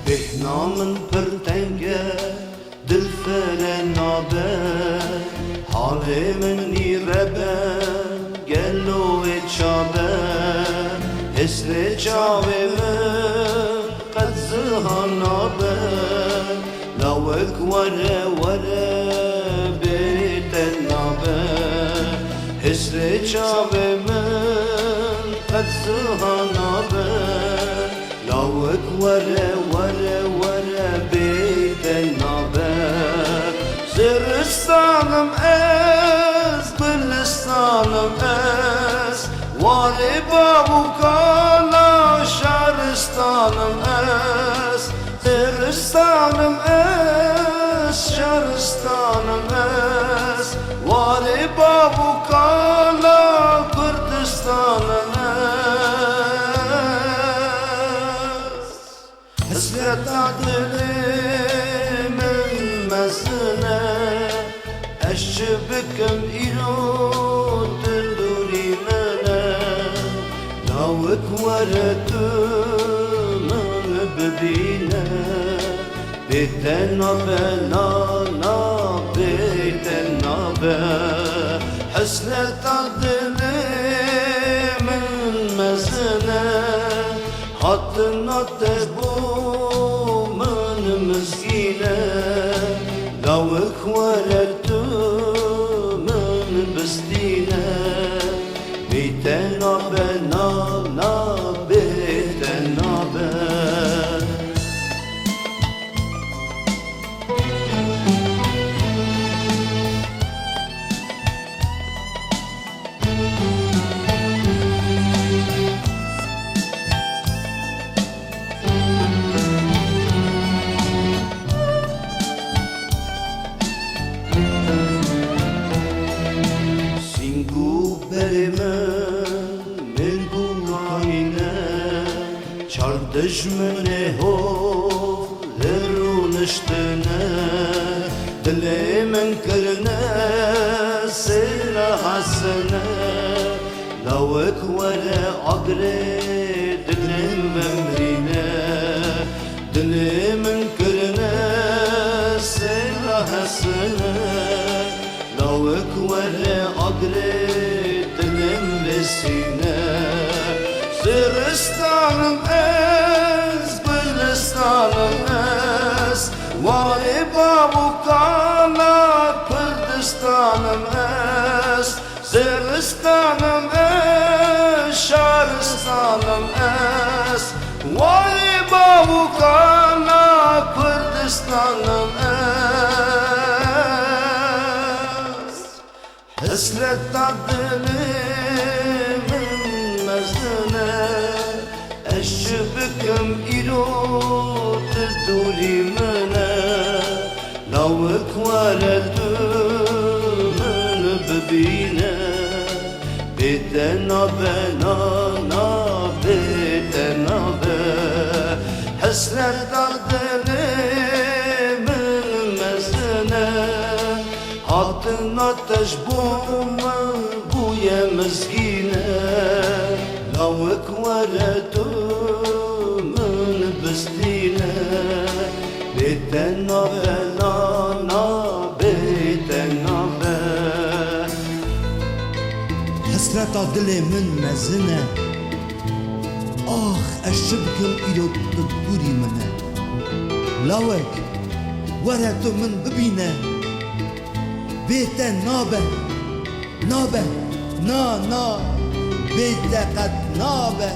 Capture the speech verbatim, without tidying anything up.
Bêhna min pir teng e, dil fere nabe, halê min nîrebe, gelo wê çabe, hêsrê çavê min qet zihan nabe, lawik were were bê te nabe, hêsrê çavê min qet zihan nabe. Lawik were were were bê te nabe. Ziristanim ez, bilistanim ez, warê bav û kala şaristanim ez. Ziristanim ez, şaristanim ez, warê bav û kala Kurdistanim ez. Hesreta dilê min mezin e, ez çi bikim îro tu dûrî min e. Lawik were tu min bibîne, bê te nabe, na, na, bê te nabe. Hesreta dilê min mezin e, hatina te bo min mizgîn e, lawik were tu min bistîne, bê te nabe, na, na, bê te nabe. Sîng û berê min, mêrg û kanî ne, çar dijminê hov li rûniştine, dilê min kirine sêla hesine. Lawik were agirê dilê min vemrîne, dilê min kirine sêla hesine. Lawik were agirê dilê min vêsîne. Ziristanim ez, bilistanim ez, warê bav û kala Kurdistanim ez. Ziristanim ez, şaristanim ez, warê bav û kala Kurdistanim ez. Hesreta dilê min mezin e, ez çi bikim îro tu dûrî min e. Lawik were tu min bibîne, bê te nabe, na, na, bê te nabe. Hesreta dilê min mezin e, hatina te ji bo min bûye mizgîn e. Lawik were tu min bistîne, bê te nabe, na, na, bê te nabe. Hesreta dilê min mezin e. Ax, ez çi bikim îro tu dûrî min e. Lawek, were tu min bibîne. Bê te nabe, nabe, na, na, bê te qet nabe.